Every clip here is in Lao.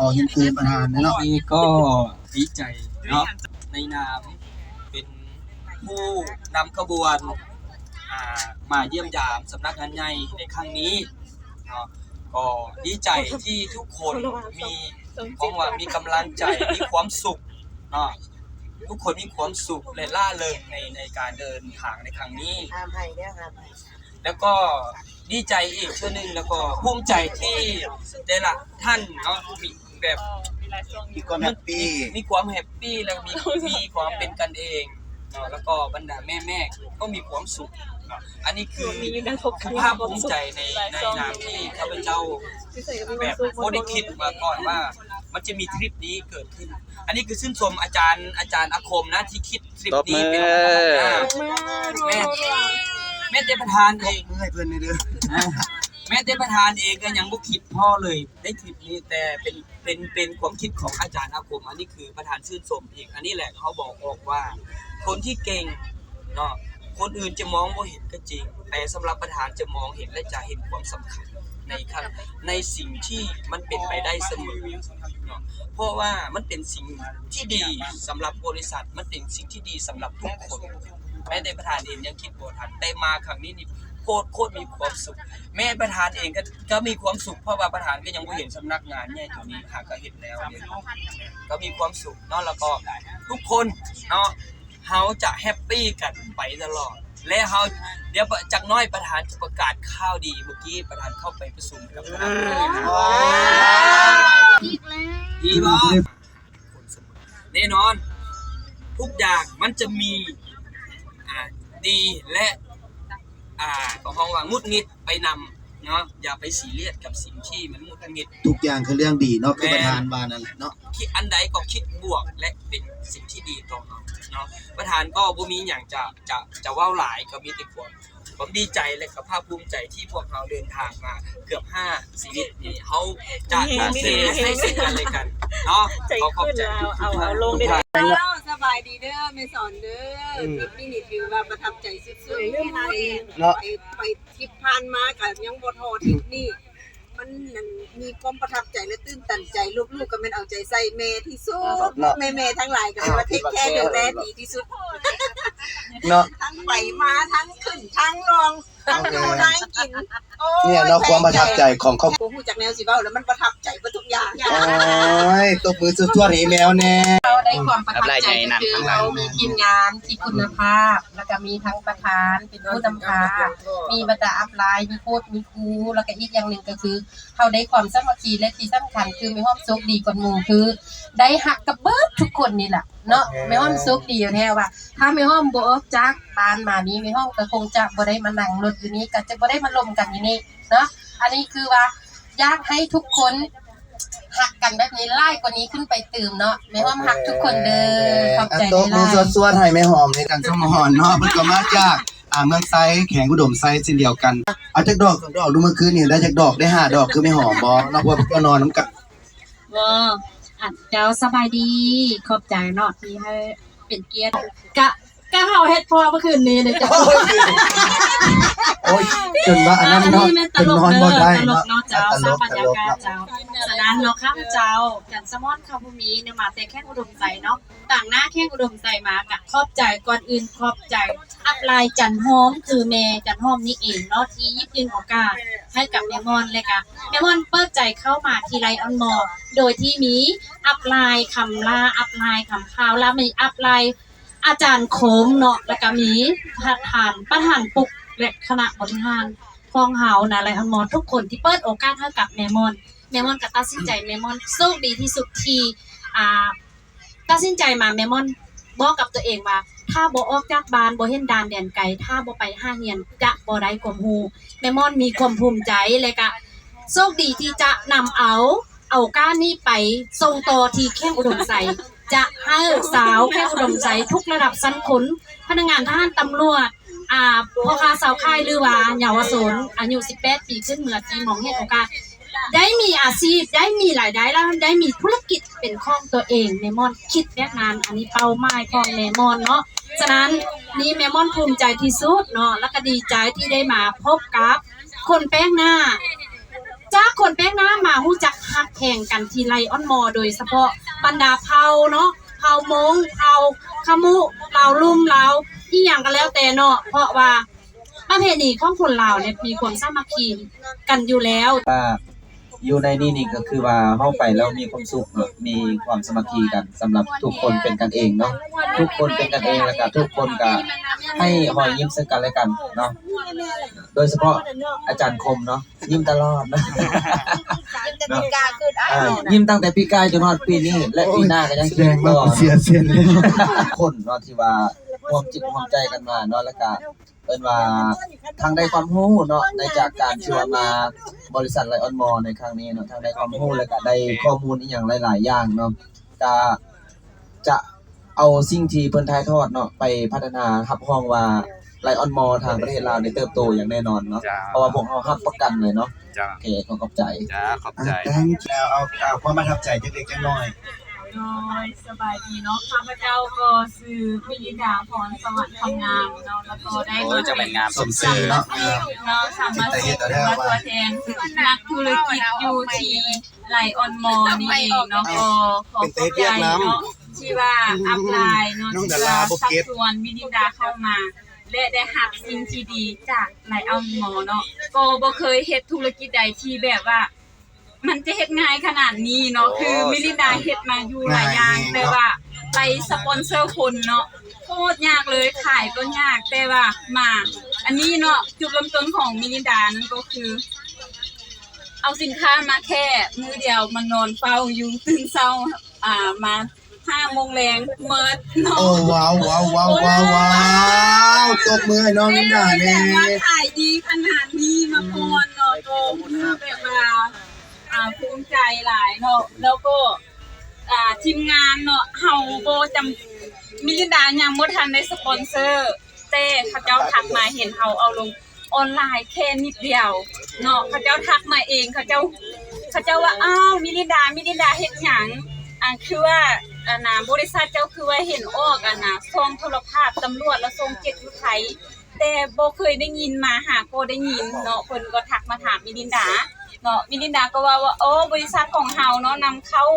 ຂໍຮຽນເຊີນປະທານເນາະ. ນີ້ກໍດີໃຈເນາະ ໃນນາມເປັນຜູ້ນຳຂະບວນ ອ່າ ມາຢ້ຽມຢາມສຳນັກງານໃຫຍ່ໃນຄັ້ງນີ້ເນາະ. ກໍດີໃຈທີ່ທຸກຄົນມີ ເພາະວ່າມີກຳລັງໃຈ ມີຄວາມສຸກເນາະ, ທຸກຄົນມີຄວາມສຸກ ແລະ ລ່າເລີງໃນ ໃນການເດີນທາງໃນຄັ້ງນີ້. ຫ້າມໄຫ້ເດີ ຫ້າມໄຫ້. ແລ້ວກໍດີໃຈອີກເທື່ອໜຶ່ງ ແລ້ວກໍພູມໃຈທີ່ແຕ່ລະທ່ານເນາະ ມີແບບ ມີຄວາມແຮບປີ ມີ ມີຄວາມແຮບປີ ແລ້ວມີ ມີຄວາມເປັນກັນເອງເນາະ, ແລ້ວກໍບັນດາແມ່ໆກໍມີຄວາມສຸກເນາະ. ອັນນີ້ຄື ຄືພາກພູມໃຈໃນ ໃນນາມທີ່ຂ້າພະເຈົ້າແບບບໍ່ໄດ້ຄິດມາກ່ອນວ່າ ມັນຈະມີທຣິບນີ້ເກີດຂຶ້ນ. ອັນນີ້ຄືຊື່ນຊົມອາຈານ ອາຈານອາຄົມນະ ທີ່ຄິດທຣິບນີ້ເປັນ ຕບມື ອາ ແມ່ນ ແມ່ນແຕ່ປະທານເອງ ເມື່ອຍເພິ່ນເດີ ແມ່ນແຕ່ປະທານເອງກໍຍັງບໍ່ຄິດພໍ້ເລີຍໃນທຣິບນີ້, ແຕ່ເປັນ ເປັນ ເປັນຄວາມຄິດຂອງອາຈານອາຄົມ. ອັນນີ້ຄືປະທານຊື່ນຊົມອີກ. ອັນນີ້ແຫຼະເຮົາບອກອອກວ່າ ຄົນທີ່ເກັ່ງເນາະ ຄົນອື່ນຈະມອງບໍ່ເຫັນກໍຈິງ, ແຕ່ສຳລັບປະທານຈະມອງເຫັນ ແລະ ຈະເຫັນຄວາມສຳຄັນ ໃນ ໃນສິ່ງທີ່ມັນເປັນໄປໄດ້ສະເໝີເນາະ, ເພາະວ່າມັນເປັນສິ່ງທີ່ດີສຳລັບບໍລິສັດ, ມັນເປັນສິ່ງທີ່ດີສຳລັບທຸກຄົນ. ແມ້ແຕ່ປະທານເອງຍັງຄິດບໍ່ທັນ, ແຕ່ມາຄັ້ງນີ້ນີ້ໂຄດ ໂຄດມີຄວາມສຸກ. ແມ່ປະທານເອງກໍ ກໍມີຄວາມສຸກ, ເພາະວ່າປະທານກໍຍັງບໍ່ເຫັນສຳນັກງານໃຫຍ່ໂຕນີ້, ຫາກໍເຫັນແລ້ວນີ້ ກໍມີຄວາມສຸກເນາະ. ແລ້ວກໍທຸກຄົນເນາະ ເຮົາຈະແຮັບປີກັນໄປຕະຫຼອດ ແລະ ເຮົາ ດຽວຈັກໜ້ອຍປະທານຈະປະກາດຂ່າວດີ. ເມື່ອກີ້ປະທານເຂົ້າໄປປະຊຸມກັບຄະນະຜູ້ບໍລິຫານ ອີກແລ້ວ ດີບໍ່? ແນ່ນອນ ທຸກຢ່າງມັນຈະມີ ອ່າ ດີ ແລະ ອ່າ ເຮົາເວົ້າວ່າຫງຸດຫງິດໄປນຳເນາະ, ຢ່າໄປຊີຣຽສກັບສິ່ງທີ່ມັນຫງຸດຫງິດ. ທຸກຢ່າງຄືເລື່ອງດີເນາະ ຄືປະທານວ່ານັ້ນແຫຼະເນາະ, ຄິດອັນໃດກໍຄິດບວກ ແລະ ເປັນສິ່ງທີ່ດີຕໍ່ເຮົາເນາະ. ປະທານກໍບໍ່ມີຫຍັງຈະ ຈະ ຈະເວົ້າຫຼາຍ, ກໍມີແຕ່ຄວາມ ຄວາມດີໃຈ ແລະ ກໍພາກພູມໃຈທີ່ພວກເຮົາເດີນທາງມາເກືອບຫ້າຊີວິດນີ້ ເຮົາຈະ ໂອເຄ ໃຊ້ສິ່ງກັນແລະກັນເນາະ. ຂອບໃຈທຸກໆທ່ານ. ເຈົ້າ ສະບາຍດີເດີແມ່ສອນເດີ. ອືມ ທຣິບນີ້ນີ້ຖືວ່າປະທັບໃຈສຸດໆ ເນາະ ໄປ ໄປທຣິບຜ່ານມາກໍຍັງບໍ່ທໍ່ທຣິບນີ້. ມັນ ມັນມີຄວາມປະທັບໃຈ ແລະ ຕື່ນຕັນໃຈ. ລູກໆກໍແມ່ນເອົາໃຈໃສ່ແມ່ທີ່ສຸດເນາະ, ແມ່ໆທັງຫຼາຍກໍແມ່ນວ່າເທກແຄດູແລດີທີ່ສຸດເນາະ, ທັງໄປມາ ທັງຂຶ້ນ ທັງລ່ອງ ທັງຢູ່ ທັງກິນ. ໂອ້ຍ ນີ້ເນາະ ຄວາມປະທັບໃຈຂອງຄອບຄົວ. ບໍ່ຮູ້ຈັກແນວຊິເວົ້າແລ້ວ ມັນປະທັບໃຈເບິດທຸກຢ່າງ. ໂອ້ຍ ຕົບມືສວດໆໃຫ້ແມ່ແດ່. ເຮົາໄດ້ຄວາມປະທັບໃຈກໍຄືເຮົາມີທີມງານທີ່ຄຸນນະພາບ ແລ້ວກໍມີທັງປະທານເປັນຜູ້ນຳພາ, ມີບັນດາອັບລາຍ ມີໂຄດ ມີຄູ ແລ້ວກໍອີກຢ່າງໜຶ່ງກໍຄື ເຮົາໄດ້ຄວາມສາມັກຄີ ແລະ ທີ່ສຳຄັນຄືແມ່ຫອມໂຊກດີກວ່າໝູ່ ຄືໄດ້ຮັກກັບເບິດທຸກຄົນນີ້ລະເນາະ. ແມ່ຫອມໂຊກດີແທ້ວ່າ ຖ້າແມ່ຫອມບໍ່ອອກຈາກບ້ານມານີ້ ແມ່ຫອມກໍຄົງຈະບໍ່ໄດ້ມານັ່ງລົດຢູ່ນີ້ ກໍຈະບໍ່ໄດ້ມາລົມກັນຢູ່ນີ້ເນາະ. ອັນນີ້ຄືວ່າຢາກໃຫ້ທຸກຄົນຮັກກັນແບບນີ້ ຫຼາຍກວ່ານີ້ຂຶ້ນໄປຕື່ມເນາະ. ແມ່ຫອມຮັກທຸກຄົນເດີ. ຂອບໃຈຫຼາຍໆ. ຕົບມືສວດໆໃຫ້ແມ່ຫອມໃນການສະໝອນເນາະ. ເພິ່ນກໍມາຈາກ ອ່າ ເມືອງໄຊ ແຂວງອຸດົມໄຊເຊັ່ນດຽວກັນ. ເອົາຈັກດອກສອງດອກດູ ເມື່ອຄືນນີ້ໄດ້ຈັກດອກ ໄດ້ຫ້າດອກຄືແມ່ຫອມບໍ່ເນາະ? ເພາະວ່າພວກເຮົານອນນຳກັນ. ບໍ່ ອັນ ເຈົ້າ ສະບາຍດີ ຂອບໃຈເນາະ ທີ່ໃຫ້ເປັນກຽດ. ກະ ກະເຮົາເຮັດພໍເມື່ອຄືນນີ້ເດ້ເຈົ້າ. ໂອ້ຍ ໂອ້ຍ ຈົນວ່າອັນນັ້ນເນາະ ຈົນນອນບໍ່ໄດ້ເນາະ. ຕະຫຼົກເນາະ ເຈົ້າ ຕະຫຼົກ ສ້າງບັນຍາກາດເຈົ້າ. ສະນັ້ນເນາະ ຂ້າພະເຈົ້າ ຈັນສະໝອນ ຄຳພູມີ ນຳມາແຕ່ແຂວງອຸດົມໄຊເນາະ. ຕາງໜ້າແຂວງອຸດົມໄຊມາກະຂອບໃຈ, ກ່ອນອື່ນຂອບໃຈອັບລາຍຈັນຫອມ ຄືແມ່ຈັນຫອມນີ້ເອງເນາະ ທີ່ຢິບຍື່ນໂອກາດໃຫ້ກັບແມ່ມ່ອນ ແລະກະແມ່ມ່ອນເປີດໃຈເຂົ້າມາທີ່ໄລອອນມໍ ໂດຍທີ່ມີອັບລາຍຄຳຫຼ້າ ອັບລາຍຄຳຂາວ ແລະມີອັບລາຍອາຈານໂຄມເນາະ ແລະກະມີປະທານ ປະທານປຸກ ແລະຄະນະບໍລິຫານຂອງເຮົານະ ໄລອອນມໍ ທຸກຄົນທີ່ເປີດໂອກາດໃຫ້ກັບແມ່ມ່ອນ. ແມ່ມ່ອນກະຕັດສິນໃຈ ແມ່ມ່ອນໂຊກດີທີ່ສຸດທີ່ ອ່າ ຕັດສິນໃຈມາ ແມ່ມ່ອນບອກກັບຕົວເອງວ່າ ຖ້າບໍ່ອອກຈາກບ້ານ ບໍ່ເຫັນດ່ານແດນໄກ ຖ້າບໍ່ໄປຫາຮຽນ ຈະບໍ່ໄດ້ຄວາມຮູ້. ແມ່ມ່ອນມີຄວາມພູມໃຈ ແລະກະໂຊກດີທີ່ຈະນຳເອົາ ເອົາໂອກາດນີ້ໄປສົ່ງຕໍ່ທີ່ແຂວງອຸດົມໄຊ. ຈະໃຫ້ຊາວແຂວງອຸດົມໄຊທຸກລະດັບຊັ້ນຄົນ ພະນັກງານທະຫານ ຕຳຫຼວດ ອ່າ ພໍ່ຄ້າຊາວຂາຍ ຫຼືວ່າເຍົາວະຊົນອາຍຸສິບແປດປີຂຶ້ນ ເມື່ອທີ່ມອງເຫັນໂອກາດ ໄດ້ມີອາຊີບ ໄດ້ມີລາຍໄດ້ ແລະ ໄດ້ມີທຸລະກິດເປັນຂອງຕົວເອງ. ແມ່ມ່ອນຄິດແບບນັ້ນ ອັນນີ້ເປົ້າໝາຍຂອງແມ່ມ່ອນເນາະ. ສະນັ້ນ ນີ້ແມ່ມ່ອນພູມໃຈທີ່ສຸດເນາະ ແລະກະດີໃຈທີ່ໄດ້ມາພົບກັບຄົນແປກໜ້າ ຈາກຄົນແປກໜ້າມາຮູ້ຈັກຮັກແພງກັນທີ່ໄລອອນມໍ ໂດຍສະເພາະບັນດາເຜົ່າເນາະ ເຜົ່າມົ້ງ ເຜົ່າຂະມຸ ລາວລຸ່ມ ລາວອີ່ຫຍັງກໍແລ້ວແຕ່ເນາະ ເພາະວ່າປະເພນີຂອງຄົນລາວນີ້ມີຄວາມສາມັກຄີກັນຢູ່ແລ້ວ. ຢູ່ໃນນີ້ນີ້ກໍຄືວ່າເຮົາໄປແລ້ວມີຄວາມສຸກເນາະ ມີຄວາມສາມັກຄີກັນ ສຳລັບທຸກຄົນເປັນກັນເອງເນາະ ທຸກຄົນເປັນກັນເອງ ແລ້ວກໍທຸກຄົນກໍໃຫ້ຮອຍຍິ້ມເຊິ່ງກັນແລະກັນເນາະ ໂດຍສະເພາະອາຈານຄົມເນາະ ຍິ້ມຕະຫຼອດເນາະ ຍິ້ມແຕ່ປີກາຍຂຶ້ນ ອ່າ ຍິ້ມຕັ້ງແຕ່ປີກາຍຈົນຮອດປີນີ້ ແລະປີໜ້າກໍຍັງຊິຍິ້ມຕໍ່ ເສຍເສັ້ນ ຄົນເນາະ ທີ່ວ່າຮ່ວມຈິດຮ່ວມໃຈກັນມາເນາະ ແລ້ວກໍ ເອີ້ນວ່າທັງໄດ້ຄວາມຮູ້ເນາະ ໃນຈາກການທີ່ວ່າມາບໍລິສັດໄລອອນມໍໃນຄັ້ງນີ້ເນາະ ທັງໄດ້ຄວາມຮູ້ ແລ້ວກະໄດ້ຂໍ້ມູນອີ່ຫຍັງຫຼາຍໆຢ່າງເນາະ ກະຈະເອົາສິ່ງທີ່ເພິ່ນຖ່າຍທອດເນາະ ໄປພັດທະນາ ຮັບຮອງວ່າໄລອອນມໍທາງປະເທດລາວນີ້ເຕີບໂຕຢ່າງແນ່ນອນເນາະ ເຈົ້າ ເພາະວ່າພວກເຮົາຮັບປະກັນເລີຍເນາະ ເຈົ້າ ໂອເຄ ຂໍຂອບໃຈ ເຈົ້າ ຂອບໃຈ ແລ້ວເອົາ ເອົາຄວາມປະທັບໃຈຈັກເລັກຈັກນ້ອຍ. ໂດຍ ສະບາຍດີເນາະ ຂ້າພະເຈົ້າກໍຊື່ມິລິນດາ ພອນສະຫວັນ ຄຳງາມເນາະ ແລ້ວກໍໄດ້ ໂອ້ຍ ເຈົ້າແມ່ນງາມສົມຊື່ເນາະ ເນາະ ສາມາດເປັນຕົວແທນນັກທຸລະກິດຢູ່ທີ່ໄລອອນມໍນີ້ເອງເນາະ ກໍຂໍຂອບໃຈເນາະ ທີ່ວ່າອັບລາຍເນາະ ທີ່ວ່າຊັກຊວນມິລິນດາເຂົ້າມາ ແລະ ໄດ້ຮັບສິ່ງທີ່ດີຈາກໄລອອນມໍເນາະ ກໍບໍ່ເຄີຍເຮັດທຸລະກິດໃດທີ່ແບບວ່າ ມັນຈະເຮັດງ່າຍຂະໜາດນີ້ເນາະ ໂອ້ ຄືມິລິນດາເຮັດມາຢູ່ຫຼາຍຢ່າງ ແຕ່ວ່າໄປສະປອນເຊີຄົນເນາະ ໂຄດຍາກເລີຍ ຂາຍກໍຍາກ ແຕ່ວ່າມາອັນນີ້ເນາະ ຈຸດເລີ່ມຕົ້ນຂອງມິລິນດານັ້ນກໍຄື ເອົາສິນຄ້າມາແຄ່ມື້ດຽວ ມານອນເຝົ້າຢູ່ ຕື່ນເຊົ້າ ອ່າ ມາ ຫ້າໂມງແລງເໝິດເນາະ ໂອ້ ວ້າວ ວ້າວ ວ້າວ ວ້າວ ຕົບມືໃຫ້ນ້ອງລິນດາແດ່ ແຕ່ວ່າຂາຍດີຂະໜາດນີ້ມາກ່ອນເນາະ ກໍຄືແບບວ່າ ອ່າ ພູມໃຈຫຼາຍເນາະ ແລ້ວກໍ ອ່າ ທີມງານເນາະ ເຮົາບໍ່ຈຳ ມິລິນດາຍັງບໍ່ທັນໄດ້ສະປອນເຊີ ແຕ່ເຂົາເຈົ້າທັກມາເຫັນເຮົາເອົາລົງ ອອນລາຍແຄ່ນິດດຽວເນາະ ເຂົາເຈົ້າທັກມາເອງ ເຂົາເຈົ້າ ເຂົາເຈົ້າວ່າ ອ້າວ ມິລິນດາ ມິລິນດາເຮັດຫຍັງ ອັນ ຄືວ່າ ອັນນ່າ ບໍລິສັດເຈົ້າຄືວ່າເຫັນອອກ ອັນນ່າ ຊ່ອງໂທລະພາບຕຳຫຼວດ ແລ້ວຊ່ອງເຈັດຢູ່ໄທ ແຕ່ບໍ່ເຄີຍໄດ້ຍິນ ມາຫາກໍໄດ້ຍິນເນາະ ເພິ່ນກໍທັກມາຖາມມິລິນດາເນາະ ມິລິນດາກໍເວົ້າວ່າ ໂອ້ ບໍລິສັດຂອງເຮົາເນາະ ນຳເຂົ້າ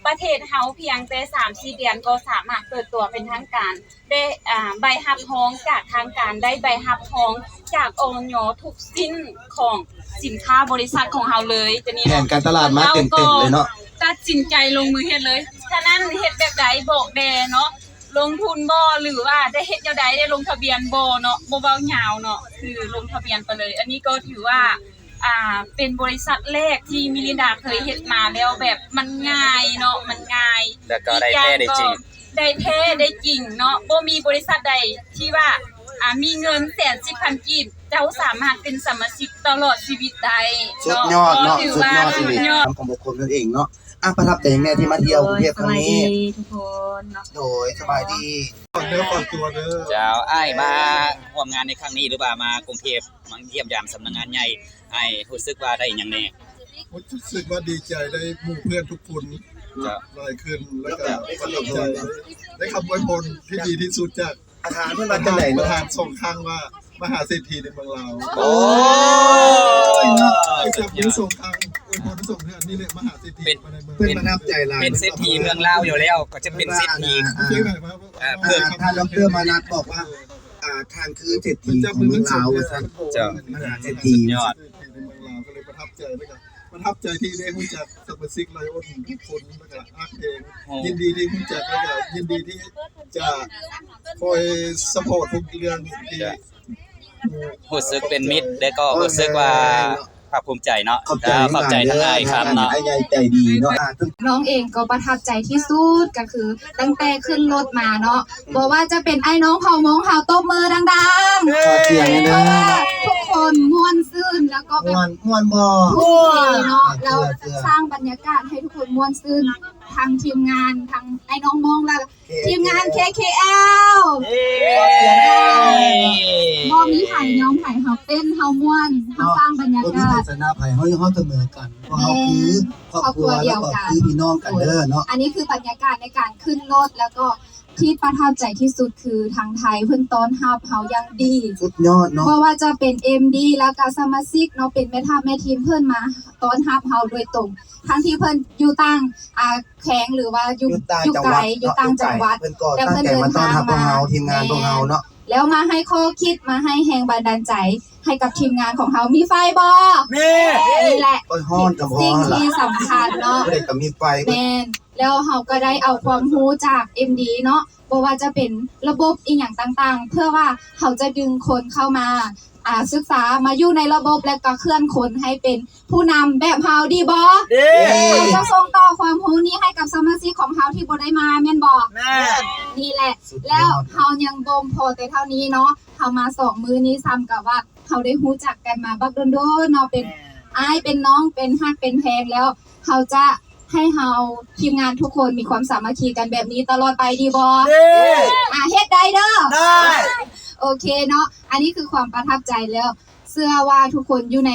ປະເທດເຮົາພຽງແຕ່ສາມສີ່ເດືອນ ກໍສາມາດເປີດຕົວເປັນທາງການ ໄດ້ ອ່າ ໃບຮັບຮອງຈາກທາງການ ໄດ້ໃບຮັບຮອງຈາກ ອອຍ ທຸກຊິ້ນຂອງສິນຄ້າບໍລິສັດຂອງເຮົາເລີຍ ຈະນີ້ ແຜນການຕະຫຼາດມາເຕັມໆເລີຍເນາະ ຕັດສິນໃຈລົງມືເຮັດເລີຍ ສະນັ້ນເຮັດແບບໃດບອກແດ່ເນາະ ລົງທຶນບໍ່ ຫຼືວ່າໄດ້ເຮັດແນວໃດ ໄດ້ລົງທະບຽນບໍ່ເນາະ ບໍ່ເວົ້າຍາວເນາະ ຄືລົງທະບຽນໄປເລີຍ ອັນນີ້ກໍຖືວ່າ ອ່າ ເປັນບໍລິສັດແລກທີ່ມິລິນດາເຄີຍເຮັດມາ ແລ້ວແບບມັນງ່າຍເນາະ ມັນງ່າຍ ແລ້ວກໍໄດ້ແທ້ໄດ້ຈິງ ໄດ້ແທ້ໄດ້ຈິງເນາະ ບໍ່ມີບໍລິສັດໃດທີ່ວ່າ ອ່າ ມີເງິນແສນສິບພັນກີບ ເຈົ້າສາມາດເປັນສະມາຊິກຕະຫຼອດຊີວິດໄດ້ເນາະ ສຸດຍອດເນາະ ກໍຖືວ່າສຸດຍອດອີ່ຫຼີ ສຸດຍອດ ຂອງບຸກຄົນນັ້ນເອງເນາະ ອ່ະ ປະທັບໃຈແນ່ທີ່ມາທ່ຽວກຸງເທບຄັ້ງນີ້ ໂດຍ ສະບາຍດີທຸກຄົນເນາະ ໂດຍ ສະບາຍດີ ຝາກເນື້ອຝາກຕົວເດີ ເຈົ້າ ອ້າຍມາຮ່ວມງານໃນຄັ້ງນີ້ ຫຼືວ່າມາກຸງເທບ ມາຢ້ຽມຢາມສຳນັກງານໃຫຍ່ ອ້າຍຮູ້ສຶກວ່າໄດ້ຫຍັງແນ່? ຮູ້ສຶກວ່າດີໃຈໄດ້ໝູ່ເພື່ອນທຸກຄົນ ເຈົ້າ ຫຼາຍຂຶ້ນ ແລ້ວກໍປະທັບໃຈ ໄດ້ຄຳອວຍພອນທີ່ດີທີ່ສຸດຈາກ ປະທານເພິ່ນວ່າຈັ່ງໃດເນາະ ປະທານສອງຄັ້ງວ່າມະຫາເສດຖີໃນເມືອງລາວ ໂອ້ຍ ໄດ້ຈັບມືສອງຄັ້ງ ອວຍພອນສອງເທື່ອ ນີ້ແຫຼະມະຫາເສດຖີ ເປັນ ມາໃນເມືອງ ເປັນປະທັບໃຈຫຼາຍ ເປັນເສດຖີເມືອງລາວຢູ່ແລ້ວ ກໍຈະເປັນເສດຖີ ເອີ ເພື່ອ ທ່ານ ດອກເຕີ ມານັດ ບອກວ່າ ອ່າ ທ່ານຄືເສດຖີຂອງເມືອງລາວ ວ່າຊັ້ນ ເຈົ້າ ມະຫາເສດຖີ ສຸດຍອດ ເສດຖີໃນເມືອງລາວ ກໍເລີຍປະທັບໃຈ ແລ້ວກໍປະທັບໃຈທີ່ໄດ້ຮູ້ຈັກສະມາຊິກໄລອອນທຸກຄົນ ແລ້ວກໍຮັກແພງ ໂອ້ ຍິນດີທີ່ຮູ້ຈັກ ແລ້ວກໍຍິນດີທີ່ຈະຄອຍຊັບພອດທຸກເລື່ອງທີ່ ຮູ້ສຶກເປັນມິດ ແລ້ວກໍຮູ້ສຶກວ່າພາກພູມໃຈເນາະ ຂອບໃຈ ເຈົ້າ ຂອບໃຈທັງຫຼາຍເນາະ ອ້າຍຄຳເນາະ ອ້າຍໃຫຍ່ໃຈດີເນາະ ນ້ອງເອງກໍປະທັບໃຈທີ່ສຸດ ກໍຄືຕັ້ງແຕ່ຂຶ້ນລົດມາເນາະ ບໍ່ວ່າຈະເປັນອ້າຍນ້ອງເຜົ່າມົ້ງເຮົາ ຕົບມືດັງໆ ຂໍສຽງແດ່ເດີ ເພາະວ່າທຸກຄົນມ່ວນຊື່ນ ແລ້ວກໍແບບ ມ່ວນ ມ່ວນບໍ່? ທຸກຄົນເນາະ ແລ້ວສ້າງບັນຍາກາດໃຫ້ທຸກຄົນມ່ວນຊື່ນ ທັງທີມງານ ທັງອ້າຍນ້ອງມົ້ງ ແລະ ທີມງານ ເຄ ເຄ ແອລ ເຢ້ ບໍ່ມີໃຜຍອມໃຜ ເຮົາເຕັ້ນ ເຮົາມ່ວນ ເຮົາສ້າງບັນຍາກາດ ບໍ່ມີໃຜຊະນະໃຜ ເຮົາ ເຮົາສະເໝີກັນ ເພາະເຮົາຄືຄອບຄົວ ແລ້ວກໍຄືພີ່ນ້ອງກັນເດີເນາະ ອັນນີ້ຄືບັນຍາກາດໃນການຂຶ້ນລົດ ແລ້ວກໍ ທີ່ປະທັບໃຈທີ່ສຸດຄືທາງໄທເພິ່ນຕ້ອນຮັບເຮົາຢ່າງດີ ສຸດຍອດເນາະ ບໍ່ວ່າຈະເປັນເອັມດີ ແລ້ວກະສະມາຊິກເນາະ ເປັນແມ່ທັບແມ່ທີມ ເພິ່ນມາຕ້ອນຮັບເຮົາໂດຍຕົງ ທັງທີ່ເພິ່ນຢູ່ຕ່າງ ອ່າ ແຂວງ ຫຼືວ່າຢູ່ ຢູ່ຕ່າງ ຢູ່ໄກ ຢູ່ຕ່າງຈັງຫວັດ ເພິ່ນກໍຕັ້ງໃຈມາຕ້ອນຮັບພວກເຮົາ ທີມງານພວກເຮົາເນາະ ແລ້ວມາໃຫ້ຂໍ້ຄິດ ມາໃຫ້ແຮງບັນດານໃຈໃຫ້ກັບທີມງານຂອງເຮົາ ມີໄຟບໍ່? ມີ ນີ້ແຫຼະ ໂອ້ຍ ຮ້ອນກໍຮ້ອນ ສິ່ງທີ່ສຳຄັນເນາະ ຜູ້ໃດກໍມີໄຟ ແມ່ນ ແລ້ວເຮົາກໍໄດ້ເອົາຄວາມຮູ້ຈາກເອັມດີເນາະ ບໍ່ວ່າຈະເປັນລະບົບອີ່ຫຍັງຕ່າງໆ ເພື່ອວ່າເຮົາຈະດຶງຄົນເຂົ້າມາ ອ່າ ສຶກສາ ມາຢູ່ໃນລະບົບ ແລະກໍເຄື່ອນຄົນໃຫ້ເປັນຜູ້ນຳແບບເຮົາ ດີບໍ່? ດີ ເຮົາຈະສົ່ງຕໍ່ຄວາມຮູ້ນີ້ໃຫ້ກັບສະມາຊິກຂອງເຮົາທີ່ບໍ່ໄດ້ມາ ແມ່ນບໍ່? ແມ່ນ ນີ້ແຫຼະ ສຸດຍອດ ແລ້ວເຮົາຍັງບໍ່ພໍແຕ່ເທົ່ານີ້ເນາະ ເຮົາມາສອງມື້ນີ້ຊ້ຳກັບວ່າ ເຮົາໄດ້ຮູ້ຈັກກັນມາບັກດົນໆເນາະ ເປັນ ແມ່ນ ອ້າຍເປັນນ້ອງ ເປັນຮັກເປັນແພງ ແລ້ວເຮົາຈະໃຫ້ເຮົາທີມງານທຸກຄົນມີຄວາມສາມັກຄີກັນແບບນີ້ຕະຫຼອດໄປ ດີບໍ່? ດີ ອ່າ ເຮັດໄດ້ເດີ ໄດ້ ໂອເຄເນາະ ອັນນີ້ຄືຄວາມປະທັບໃຈ ແລ້ວເຊື່ອວ່າທຸກຄົນຢູ່ໃນ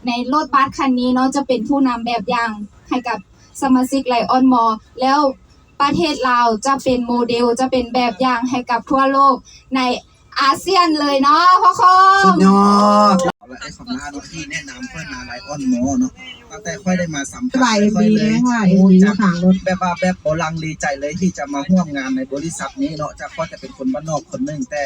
ໃນລົດບັສຄັນນີ້ເນາະ ຈະເປັນຜູ້ນຳແບບຢ່າງໃຫ້ກັບສະມາຊິກ Lion Mall ແລ້ວປະເທດລາວຈະເປັນໂມເດວ ຈະເປັນແບບຢ່າງໃຫ້ກັບທົ່ວໂລກໃນ ອາຊຽນເລີຍເນາະ ພໍ່ຄົງ ສຸດຍອດ ແລະ ໄອ້ຄຳລາເນາະ ທີ່ແນະນຳຂ້ອຍມາ Lion Mall ເນາະ ຕັ້ງແຕ່ຂ້ອຍໄດ້ມາສຳຜັດ ສະບາຍດີ ຂ້ອຍເລີຍ ເອັມດີ ຮູ້ຈັກ ຢູ່ຂ້າງລົດ ແບບວ່າແບບບໍ່ລັງເລໃຈເລີຍ ທີ່ຈະມາຮ່ວມງານໃນບໍລິສັດນີ້ເນາະ ຈາກຂ້ອຍຈະເປັນຄົນບ້ານນອກຄົນໜຶ່ງ ແຕ່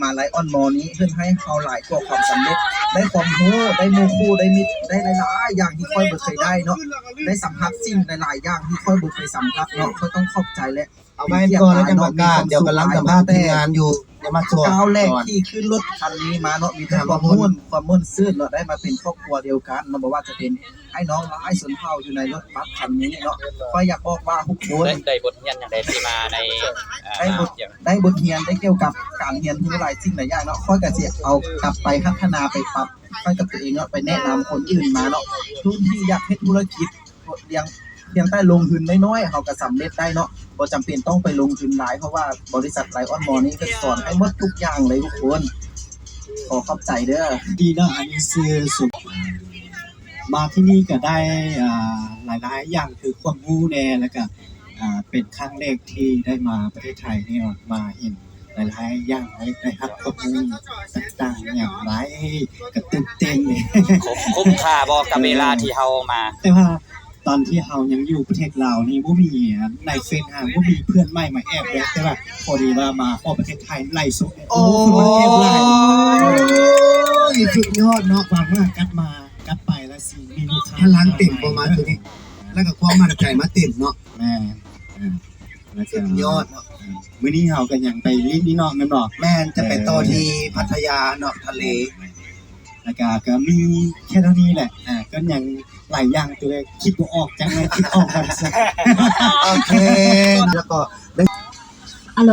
ມາ Lion Mall ນີ້ເຮັດໃຫ້ເຮົາຫຼາຍກວ່າຄວາມສຳເລັດ ໄດ້ຄວາມຮູ້ ໄດ້ໝູ່ຄູ່ ໄດ້ມິດ ໄດ້ຫຼາຍໆຢ່າງທີ່ຂ້ອຍບໍ່ເຄີຍໄດ້ເນາະ ໄດ້ສຳຜັດສິ່ງຫຼາຍໆຢ່າງທີ່ຂ້ອຍບໍ່ເຄີຍສຳຜັດເນາະ ຂ້ອຍຕ້ອງຂອບໃຈ ແລະ ເອົາໄວ້ກ່ອນແລ້ວຈັ່ງປະກາດ ດຽວກຳລັງສຳພາດທີມງານຢູ່ ດຽວມາຊ່ວຍ ກ້າວແລກທີ່ຂຶ້ນລົດຄັນນີ້ມາເນາະ ມີແຕ່ຄວາມມ່ວນ ຄວາມມ່ວນຊື່ນເນາະ ໄດ້ມາເປັນຄອບຄົວດຽວກັນເນາະ ບໍ່ວ່າຈະເປັນອ້າຍນ້ອງຫຼາຍຊົນເຜົ່າຢູ່ໃນລົດບັສຄັນນີ້ເນາະ ຂ້ອຍຢາກບອກວ່າທຸກຄົນ ໄດ້ ໄດ້ບົດຮຽນຫຍັງໃດທີ່ມາໃນ ໄດ້ບົດ ໄດ້ບົດຮຽນ ໄດ້ກ່ຽວກັບການຮຽນຮູ້ຫຼາຍສິ່ງຫຼາຍຢ່າງເນາະ ຂ້ອຍກໍຊິເອົາກັບໄປພັດທະນາໄປປັບໃຊ້ກັບຕົວເອງເນາະ ໄປແນະນຳຄົນອື່ນມາເນາະ ຜູ້ທີ່ຢາກເຮັດທຸລະກິດ ພຽງ ພຽງແຕ່ລົງທຶນນ້ອຍໆ ເຮົາກໍສຳເລັດໄດ້ເນາະ ບໍ່ຈຳເປັນຕ້ອງໄປລົງທຶນຫຼາຍ ເພາະວ່າບໍລິສັດ Lion Mall ນີ້ເພິ່ນສອນໃຫ້ໝົດທຸກຢ່າງເລີຍທຸກຄົນ ຂໍຂອບໃຈເດີ. ດີເນາະ ອັນນີ້ຊື່ສຸດ ມາທີ່ນີ້ກໍໄດ້ ອ່າ ຫຼາຍໆຢ່າງ ຄືຄວາມຮູ້ແດ່ ແລ້ວກໍ ອ່າ ເປັນຄັ້ງແລກທີ່ໄດ້ມາປະເທດໄທນີ້ ມາເຫັນ ຫຼາຍໆຢ່າງ ໄດ້ ໄດ້ຮັບຄວາມຮູ້ຕ່າງໆຢ່າງຫຼາຍ ກະຕື່ນເຕັ້ນ ຄຸ້ມ ຄຸ້ມຄ່າບໍ່ກັບເວລາທີ່ເຮົາມາ? ແຕ່ວ່າຕອນທີ່ເຮົາຍັງຢູ່ປະເທດລາວນີ້ ບໍ່ມີ ໃນເຟສຫາ ບໍ່ມີເພື່ອນໃໝ່ມາແອດເລີຍ ແຕ່ວ່າພໍດີວ່າມາຮອດປະເທດໄທ ໄລຟ໌ສົດ ໂອ້ ຄົນມາແອດຫຼາຍ ໂອ້ຍ ສຸດຍອດເນາະ ຫວັງວ່າກັບມາ ກັບໄປແລ້ວຊິມີລູກຄ້າ ພະລັງເຕັມ ພໍມາຈຸດນີ້ ແລ້ວກໍຄວາມໝັ້ນໃຈມາເຕັມເນາະ ແມ່ນ ອ່າ ສຸດຍອດເນາະ ມື້ນີ້ເຮົາກໍຍັງໄປຫຼິ້ນອີກເນາະ ແມ່ນບໍ່? ແມ່ນ ຈະໄປຕໍ່ທີ່ພັດທະຍາເນາະ ທະເລ ແລ້ວກໍ ກໍມີແຄ່ເທົ່ານີ້ແຫຼະ ອ່າ ກໍຍັງຫຼາຍຢ່າງ ແຕ່ຄິດບໍ່ອອກ ຈັກໜ້ອຍຄິດອອກກ່ອນຊະ ໂອເຄ ແລ້ວກໍ ອາໂຫຼ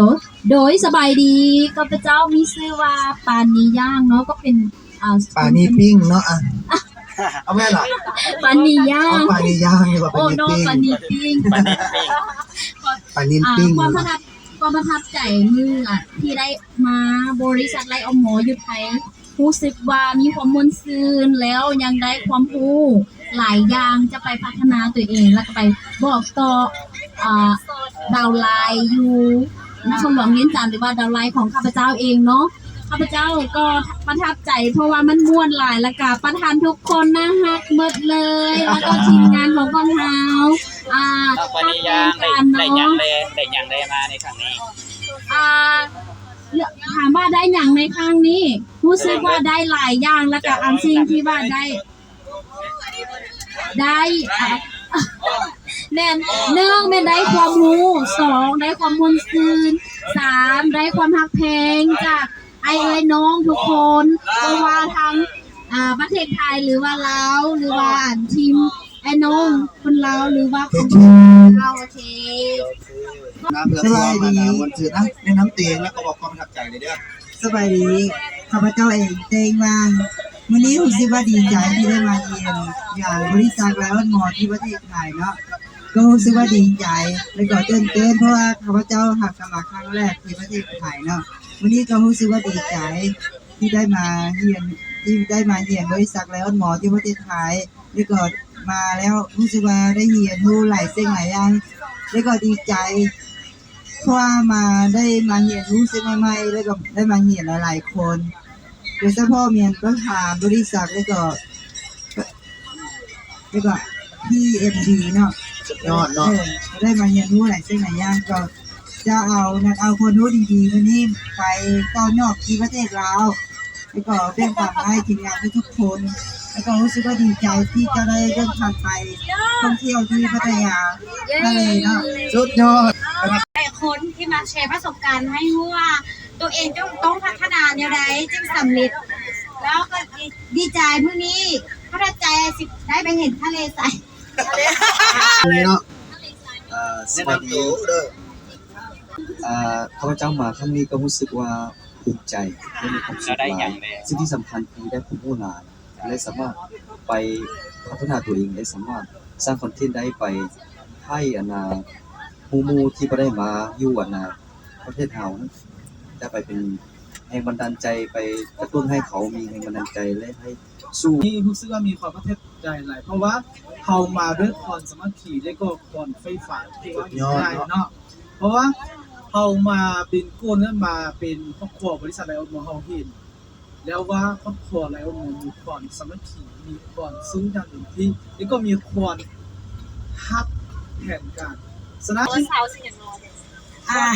ໂດຍ ສະບາຍດີ ຂ້າພະເຈົ້າມີຊື່ວ່າ ປານີ ຢ່າງ ເນາະ ກໍເປັນ ອ່າ ປານີ ປີ້ງເນາະ ອ່ະ ເອົາແມ່ນລະ ປານີ ຢ່າງ ເອົາ ປານີ ຢ່າງ ຫຼືວ່າ ໂອ້ ປານີ ເນາະ ປີ້ງ ປານີ ປີ້ງ ປານີ ປີ້ງ ອ່າ ຄວາມປະທັບ ຄວາມປະທັບໃຈມື້ທີ່ໄດ້ມາບໍລິສັດ Lion Mall ຢູ່ໄທ ຮູ້ສຶກວ່າມີຄວາມມ່ວນຊື່ນ ແລ້ວຍັງໄດ້ຄວາມຮູ້ຫຼາຍຢ່າງ ຈະໄປພັດທະນາຕົວເອງ ແລ້ວກໍໄປບອກຕໍ່ ອ່າ ດາວໄລຢູ່ນະຄອນຫຼວງວຽງຈັນ ຫຼືວ່າດາວໄລຂອງຂ້າພະເຈົ້າເອງເນາະ. ຂ້າພະເຈົ້າກໍປະທັບໃຈ ເພາະວ່າມັນມ່ວນຫຼາຍ ແລ້ວກໍປະທານທຸກຄົນໜ້າຮັກໝົດເລີຍ ແລ້ວກໍທີມງານຂອງພວກເຮົາ ອ່າ ປານີ ຢ່າງ ຮັກແພງກັນເນາະ ໄດ້ຫຍັງແດ່ ໄດ້ຫຍັງແດ່ມາໃນຄັ້ງນີ້? ອ່າ ຖາມວ່າໄດ້ຫຍັງໃນຄັ້ງນີ້? ຮູ້ສຶກວ່າໄດ້ຫຼາຍຢ່າງ ແລ້ວກໍອັນສິ່ງທີ່ວ່າໄດ້ ໄດ້ ອ່າ ແມ່ນ ໜຶ່ງ ແມ່ນໄດ້ຄວາມຮູ້ ສອງ ໄດ້ຄວາມມ່ວນຊື່ນ ສາມ ໄດ້ຄວາມຮັກແພງຈາກອ້າຍເອື້ອຍນ້ອງທຸກຄົນ ບໍ່ວ່າທາງ ອ່າ ປະເທດໄທ ຫຼືວ່າລາວ ຫຼືວ່າອັນທີມອ້າຍນ້ອງຄົນລາວ ຫຼືວ່າຄົນລາວ ໂອເຄ ມາເພື່ອຄວາມ ອັນນ່າ ມ່ວນຊື່ນ ອ່ະ ແນະນຳຕົວເອງ ແລ້ວກໍບອກຄວາມປະທັບໃຈເດີ. ສະບາຍດີ ຂ້າພະເຈົ້າເອງ ເຕັງວ່າ ມື້ນີ້ຮູ້ສຶກວ່າດີໃຈທີ່ໄດ້ມາຢ້ຽມຢາມບໍລິສັດ Lion Mall ທີ່ປະເທດໄທເນາະ ກໍຮູ້ສຶກວ່າດີໃຈ ແລ້ວກໍຕື່ນເຕັ້ນ ເພາະວ່າຂ້າພະເຈົ້າຫາກະມາຄັ້ງແລກທີ່ປະເທດໄທເນາະ ມື້ນີ້ກໍຮູ້ສຶກວ່າດີໃຈທີ່ໄດ້ມາຮຽນ ທີ່ໄດ້ມາຮຽນບໍລິສັດ Lion Mall ທີ່ປະເທດໄທ ແລ້ວກໍມາແລ້ວຮູ້ສຶກວ່າໄດ້ຮຽນຮູ້ຫຼາຍສິ່ງຫຼາຍຢ່າງ ແລ້ວກໍດີໃຈ ເພາະວ່າມາ ໄດ້ມາຮຽນຮູ້ສິ່ງໃໝ່ໆ ແລ້ວກໍໄດ້ມາຮຽນຫຼາຍໆຄົນ ໂດຍສະເພາະແມ່ນປະທານບໍລິສັດ ແລ້ວກໍ ແລ້ວກໍ ພີເອັມດີ ເນາະ ສຸດຍອດເນາະ ເອີ ໄດ້ມາຮຽນຮູ້ຫຼາຍສິ່ງຫຼາຍຢ່າງ ກໍຈະເອົາ ນັດເອົາຄວາມຮູ້ດີໆ ມື້ນີ້ໄປຕໍ່ຍອດທີ່ປະເທດລາວ ແລ້ວກໍແບ່ງປັນໃຫ້ທີມງານທຸກໆຄົນ ແລ້ວກໍຮູ້ສຶກວ່າດີໃຈທີ່ຈະໄດ້ເດີນທາງໄປທ່ອງທ່ຽວທີ່ພັດທະຍາທະເລເນາະ ສຸດຍອດ ຫຼາຍຄົນທີ່ມາແຊປະສົບການໃຫ້ຮູ້ວ່າ ຕົວເອງຕ້ອງ ຕ້ອງພັດທະນາແນວໃດຈຶ່ງສຳເລັດ ແລ້ວກໍດີ ດີໃຈມື້ນີ້ ປະທັບໃຈ ຊິໄດ້ໄປເຫັນທະເລໃສ ເນາະ ເອີ ສະບາຍດີ ເອີ ຂ້າພະເຈົ້າມາຄັ້ງນີ້ກໍຮູ້ສຶກວ່າພູມໃຈ ແລະ ມີຄວາມສຸກຫຼາຍ ສິ່ງທີ່ສຳຄັນຄືໄດ້ຄວາມຮູ້ຫຼາຍ ແລະ ສາມາດໄປພັດທະນາຕົວເອງ ແລະ ສາມາດສ້າງຄອນເທັນໄດ້ ໄປໃຫ້ ອັນນ່າ ໝູ່ໆທີ່ບໍ່ໄດ້ມາຢູ່ ອັນນ່າ ປະເທດເຮົາ ຈະໄປເປັນແຮງບັນດານໃຈ ໄປກະຕຸ້ນໃຫ້ເຂົາມີແຮງບັນດານໃຈ ແລະ ໃຫ້ສູ້. ນີ້ຮູ້ສຶກວ່າມີຄວາມປະທັບໃຈຫຼາຍ ເພາະວ່າເຮົາມາດ້ວຍຄວາມສາມັກຄີ ແລະ ກໍຄວາມໄຟຟ້າທີ່ວ່າ ສຸດຍອດເນາະ ເນາະ ເພາະວ່າເຮົາມາເປັນກ້ວນ ແລະ ມາເປັນຄອບຄົວບໍລິສັດໄລອອນມໍ ເຮົາເຫັນແລ້ວວ່າຄອບຄົວໄລອອນມໍມີຄວາມສາມັກຄີ ມີຄວາມສູ້ຢ່າງເຕັມທີ່ ແລະ ກໍມີຄວາມຮັບແຜນການ ສະນັ້ນ ສາວຊື່ຫຍັງເນາະ? ອ່າ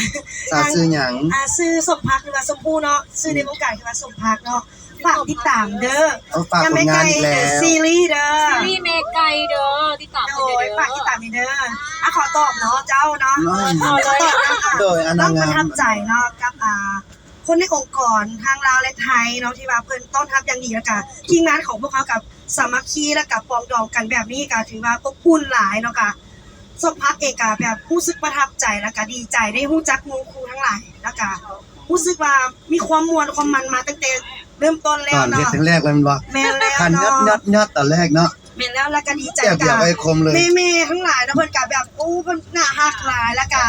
ສາວຊື່ຫຍັງ? ອ່າ ຊື່ສົມພັກ ຫຼືວ່າຊົມພູເນາະ ຊື່ໃນວົງການຄືວ່າສົມພັກເນາະ ຝາກຕິດຕາມເດີ ເອີ ຝາກຜົນງານອີກແລ້ວ ຊີຣີເດີ ຊີຣີແມ່ໄກ່ເດີ ຕິດຕາມເດີ ໂດຍ ຝາກຕິດຕາມເດີ ອ່າ ຂໍຕອບເນາະ ເຈົ້າເນາະ ເອີ ຂໍຕອບນະ ໂດຍ ອັນນັ້ນ ປະທັບໃຈເນາະ ກັບ ອ່າ ຄົນໃນອົງກອນທັງລາວ ແລະ ໄທເນາະ ທີ່ວ່າເພິ່ນຕ້ອນຮັບຢ່າງດີ ແລ້ວກະທີມງານຂອງພວກເຮົາກະສາມັກຄີ ແລ້ວກະປອງດອງກັນແບບນີ້ ກະຖືວ່າອົບອຸ່ນຫຼາຍເນາະ ກະສົມພັກເອງກະແບບຮູ້ສຶກປະທັບໃຈ ແລ້ວກະດີໃຈໄດ້ຮູ້ຈັກໝູ່ຄູ່ທັງຫຼາຍ ແລ້ວກະຮູ້ສຶກວ່າມີຄວາມມ່ວນຄວາມມັນມາຕັ້ງແຕ່ເລີ່ມຕົ້ນແລ້ວເນາະ ຕອນເຮັດຄັ້ງແລກເລີຍແມ່ນບໍ່? ແມ່ນແລ້ວເນາະ ຕອນຍັດໆໆ ຕອນແລກເນາະ ແມ່ນແລ້ວ ແລ້ວກະດີໃຈ ແມ່ໆທັງຫຼາຍເນາະ ເພິ່ນກະແບບ ໂອ້ ເພິ່ນໜ້າຮັກຫຼາຍ ແລ້ວກະ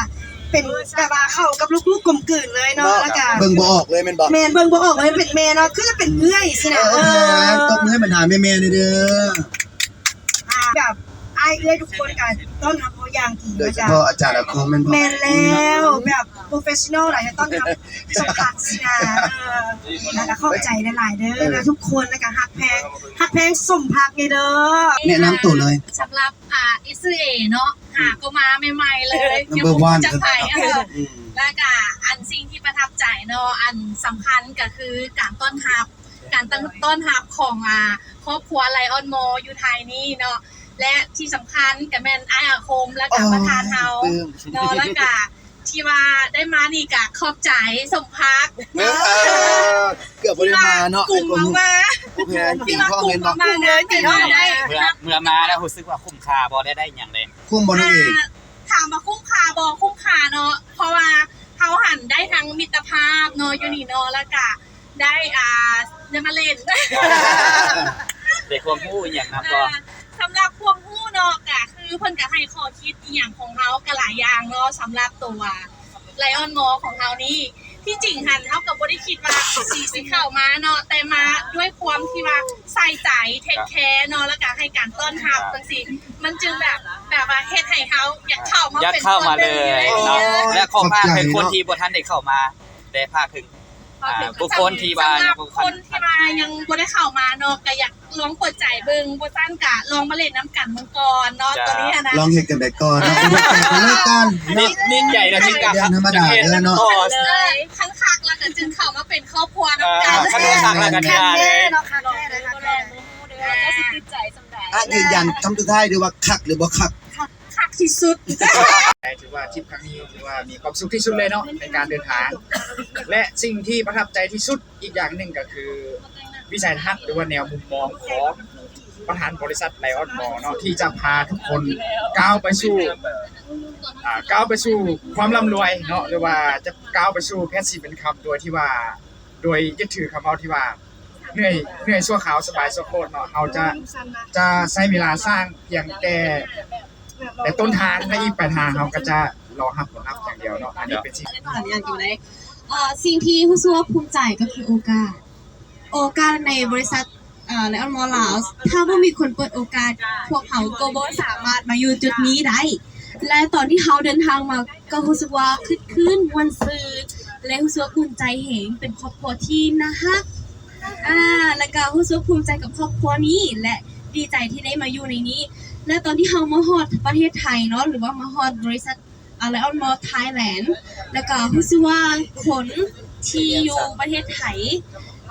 ເປັນແບບວ່າເຂົ້າກັບລູກໆກົມກືນເລີຍເນາະ ເນາະ ແລ້ວກະເບິ່ງບໍ່ອອກເລີຍແມ່ນບໍ່? ແມ່ນ ເບິ່ງບໍ່ອອກເລີຍເປັນແມ່ເນາະ ຄືເປັນເອື້ອຍຊີ້ນະ ເອີ ເອີ ຕົບມືໃຫ້ບັນດາແມ່ໆແດ່ເດີ ອ່າ ແບບອ້າຍເອື້ອຍທຸກຄົນກະຕ້ອນຮັບເຮົາຢ່າງດີ ໂດຍສະເພາະອາຈານອາຄົມແມ່ນບໍ່? ແມ່ນແລ້ວ ແບບ ໂປຣເຟສຊີນໍຫຼາຍ ຕ້ອນຮັບສົມພັກຊີ້ນະ ເອີ ແລ້ວກະຂອບໃຈຫຼາຍໆເດີ ເອີ ນະ ທຸກຄົນ ແລ້ວກະຮັກແພງ ຮັກແພງສົມພັກເດີ ແນະນຳໂຕເລີຍ ສຳລັບ ອ່າ ອີຊື່ເອເນາະ ຫາກໍມາໃໝ່ໆເລີຍ ນຳເບີວັນ ເອີ ອືມ ແລ້ວກະອັນສິ່ງທີ່ປະທັບໃຈເນາະ ອັນສຳຄັນກະຄືການຕ້ອນຮັບ ການຕ້ອນ ຕ້ອນຮັບຂອງ ອ່າ ຄອບຄົວໄລອອນມໍຢູ່ໄທນີ້ເນາະ ແລະ ທີ່ສຳຄັນກະແມ່ນອ້າຍອາຄົມ ແລ້ວກະປະທານເຮົາເນາະ ແລ້ວກະ ທີ່ວ່າໄດ້ມານີ້ກະຂອບໃຈສົມພັກ ເອີ ເກືອບບໍ່ໄດ້ມາເນາະ ທີ່ວ່າກຸມເຮົາມາ ທີ່ວ່າກຸມເຮົາມາເດີ ທີ່ວ່າໄດ້ ເມື່ອ ເມື່ອມາແລ້ວຮູ້ສຶກວ່າຄຸ້ມຄ່າບໍ່ ໄດ້ ໄດ້ຫຍັງແດ່? ຄຸ້ມບໍ່ນາງເອກ? ອ່າ ຖາມວ່າຄຸ້ມຄ່າບໍ່? ຄຸ້ມຄ່າເນາະ ເພາະວ່າເຮົາຫັ້ນໄດ້ທັງມິດຕະພາບເນາະ ຢູ່ນີ້ເນາະ ແລ້ວກະ ໄດ້ ອ່າ ໄດ້ມາຫຼິ້ນ ໄດ້ຄວາມຮູ້ອີ່ຫຍັງນຳບໍ່? ອ່າ ສຳລັບຄວາມຮູ້ເນາະ ກະຄືເພິ່ນກະໃຫ້ຂໍ້ຄິດອີ່ຫຍັງຂອງເຮົາກະຫຼາຍຢ່າງເນາະ ສຳລັບໂຕໄລອອນມໍຂອງເຮົານີ້ ທີ່ຈິງຫັ້ນເຮົາກະບໍ່ໄດ້ຄິດວ່າຊິ ຊິເຂົ້າມາເນາະ ແຕ່ມາດ້ວຍຄວາມທີ່ວ່າໃສ່ໃຈ ເທກແຄເນາະ ແລ້ວກະໃຫ້ການຕ້ອນຮັບຈັ່ງຊີ້ ມັນຈຶ່ງແບບ ແບບວ່າເຮັດໃຫ້ເຮົາຢາກເຂົ້າມາ ຢາກເຂົ້າມາເລີຍເນາະ ເອີ ແລະ ຂໍຝາກເຖິງຄົນທີ່ບໍ່ທັນໄດ້ເຂົ້າມາ ແຕ່ຝາກເຖິງ ອ່າ ບຸກຄົນທີ່ວ່າ ສຳລັບຄົນທີ່ວ່າຍັງບໍ່ໄດ້ເຂົ້າມາເນາະ ກະຢາກລອງເປີດໃຈເບິ່ງ ບໍ່ຊັ້ນກະລອງມາຫຼິ້ນນຳກັນເບິ່ງກ່ອນເນາະ ໂຕນີ້ຫັ້ນນະ ລອງເຮັດກັນໄປກ່ອນເນາະ ບໍ່ແມ່ນເລີກກັນເນາະ ນີ້ໃຈນະ ທີ່ກະທຳມະດາເດີເນາະ ຄັນຄັກແລ້ວກະຈຶ່ງເຂົ້າມາເປັນຄອບຄົວນຳກັນ ຄັນບໍ່ຄັກແລ້ວກະຢ່າເລີຍເນາະ ຄັນແທ້ເນາະ ຄັນແທ້ເນາະ ເຈົ້າຊິຕິດໃຈສ່ຳໃດ ອ່ະ ຢືນຢັນຄຳສຸດທ້າຍເດີວ່າຄັກຫຼືບໍ່ຄັກ? ຄັກທີ່ສຸດ ຖືວ່າທຣິບຄັ້ງນີ້ຖືວ່າມີຄວາມສຸກທີ່ສຸດເລີຍເນາະ ໃນການເດີນທາງ ແລະ ສິ່ງທີ່ປະທັບໃຈທີ່ສຸດອີກຢ່າງໜຶ່ງກໍຄື ວິໄສທັດ ຫຼືວ່າແນວມຸມມອງຂອງປະທານບໍລິສັດໄລອອນມໍເນາະ ທີ່ຈະພາທຸກຄົນກ້າວໄປສູ່ ອ່າ ກ້າວໄປສູ່ຄວາມລ່ຳລວຍເນາະ ຫຼືວ່າຈະກ້າວໄປສູ່ passive income ໂດຍທີ່ວ່າ ໂດຍຍຶດຖືຄຳເວົ້າທີ່ວ່າ ເມື່ອຍ ເມື່ອຍຊົ່ວຄາວ ສະບາຍຊົ່ວໂຄດເນາະ ເຮົາຈະ ຈະໃຊ້ເວລາສ້າງພຽງແຕ່ ແຕ່ຕົ້ນທາງ ແລະ ອີກປາຍທາງເຮົາກໍຈະລໍຮັບຜົນລັບຢ່າງດຽວເນາະ ອັນນີ້ເປັນສິ່ງ ເອີ ສິ່ງທີ່ຮູ້ສຶກວ່າພູມໃຈກໍຄືໂອກາດ ໂອກາດໃນບໍລິສັດ ເອີ ໄລອອນມໍລາວ ຖ້າບໍ່ມີຄົນເປີດໂອກາດ ພວກເຮົາກໍບໍ່ສາມາດມາຢູ່ຈຸດນີ້ໄດ້ ແລະຕອນທີ່ເຮົາເດີນທາງມາ ກໍຮູ້ສຶກວ່າຄຶກຄື້ນມ່ວນຊື່ນ ແລະຮູ້ສຶກວ່າອຸ່ນໃຈແຮງ ເປັນຄອບຄົວທີ່ໜ້າຮັກ ອາ ແລະກໍຮູ້ສຶກພູມໃຈກັບຄອບຄົວນີ້ ແລະດີໃຈທີ່ໄດ້ມາຢູ່ໃນນີ້ ແລະຕອນທີ່ເຮົາມາຮອດປະເທດໄທເນາະ ຫຼືວ່າມາຮອດບໍລິສັດ ອາ Lion Mall Thailand ແລະກໍຮູ້ສຶກວ່າຄົນທີ່ຢູ່ປະເທດໄທ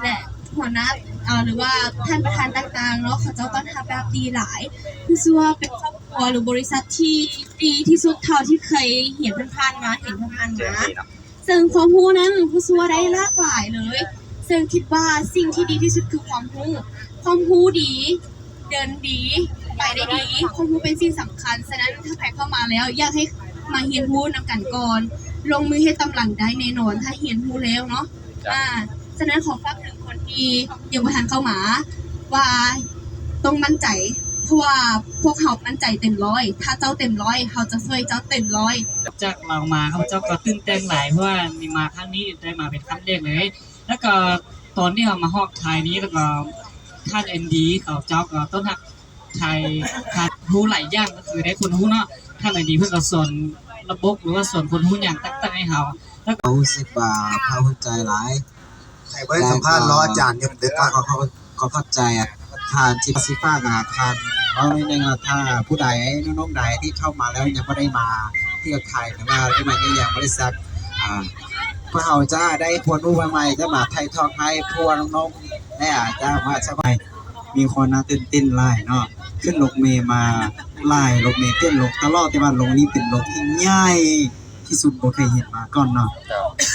ແລະຫົວໜ້າ ອາ ຫຼືວ່າທ່ານປະທານຕ່າງໆເນາະ ເຂົາເຈົ້າຕ້ອນຮັບແບບດີຫຼາຍ ຮູ້ສຶກວ່າເປັນຄອບຄົວ ຫຼືບໍລິສັດທີ່ດີທີ່ສຸດເທົ່າທີ່ເຄີຍເຫັນຜ່ານໆມາ ເຫັນຜ່ານໆມາ ເຊິ່ງຄວາມຮູ້ນັ້ນຮູ້ສຶກວ່າໄດ້ຫຼາກຫຼາຍເລີຍ ເຊິ່ງຄິດວ່າສິ່ງທີ່ດີທີ່ສຸດຄືຄວາມຮູ້ ຄວາມຮູ້ດີ ເດີນດີ ໄປໄດ້ດີ ຄວາມຮູ້ເປັນສິ່ງສຳຄັນ ສະນັ້ນຖ້າໃຜເຂົ້າມາແລ້ວ ຢາກໃຫ້ມາຮຽນຮູ້ນຳກັນກ່ອນ ລົງມືເຮັດຕາມຫຼັງໄດ້ແນ່ນອນ ຖ້າຮຽນຮູ້ແລ້ວເນາະ ອາ ສະນັ້ນຂໍຝາກເຖິງຄົນທີ່ຍັງບໍ່ທັນເຂົ້າມາ ວ່າຕ້ອງໝັ້ນໃຈ ເພາະວ່າພວກເຮົາໝັ້ນໃຈເຕັມຮ້ອຍ ຖ້າເຈົ້າເຕັມຮ້ອຍ ເຮົາຈະຊ່ວຍເຈົ້າເຕັມຮ້ອຍ. ຈາກລາວມາ ຂ້າພະເຈົ້າກໍຕື່ນເຕັ້ນຫຼາຍ ເພາະວ່າມາຄັ້ງນີ້ໄດ້ມາເປັນຄັ້ງແລກເລີຍ ແລ້ວກໍຕອນທີ່ເຮົາມາຮອດໄທນີ້ ແລ້ວກໍທ່ານແອນດີເຂົາເຈົ້າກໍຕ້ອນຮັບໄທ ທ່ານຮູ້ຫຼາຍຢ່າງ ກໍຄືໄດ້ຄວາມຮູ້ເນາະ ທ່ານແອນດີເພິ່ນກໍສອນລະບົບ ຫຼືວ່າສອນຄວາມຮູ້ຫຍັງຕ່າງໆໃຫ້ເຮົາ ແລ້ວກໍຮູ້ສຶກວ່າພາກພູມໃຈຫຼາຍ ໃຫ້ເບິ່ງສຳພາດເນາະ ອາຈານ ເດີ ຂໍຂອບ ຂອບໃຈທ່ານທີ່ຊິຝາກ ອາ ທ່ານເວົ້າໜ້ອຍໜຶ່ງ ຖ້າຜູ້ໃດ ນ້ອງໆໃດທີ່ເຂົ້າມາແລ້ວຍັງບໍ່ໄດ້ມາທີ່ໄທ ຫຼືວ່າໄດ້ມາເຮັດຫຍັງບໍລິສັດ ອາ ພວກເຮົາຈະໄດ້ຄວາມຮູ້ໃໝ່ໆ ຈະມາຖ່າຍທອດໃຫ້ພວກນ້ອງໆ ແລະ ອາ ຈະມາສະບາຍ ມີຄວາມໜ້າຕື່ນເຕັ້ນຫຼາຍເນາະ ຂຶ້ນລົດເມມາຫຼາຍ ລົດເມເຕັ້ນລົດຕະຫຼອດ ແຕ່ວ່າລົດນີ້ເປັນລົດທີ່ໃຫຍ່ ທີ່ສຸດ ບໍ່ເຄີຍເຫັນມາກ່ອນເນາະ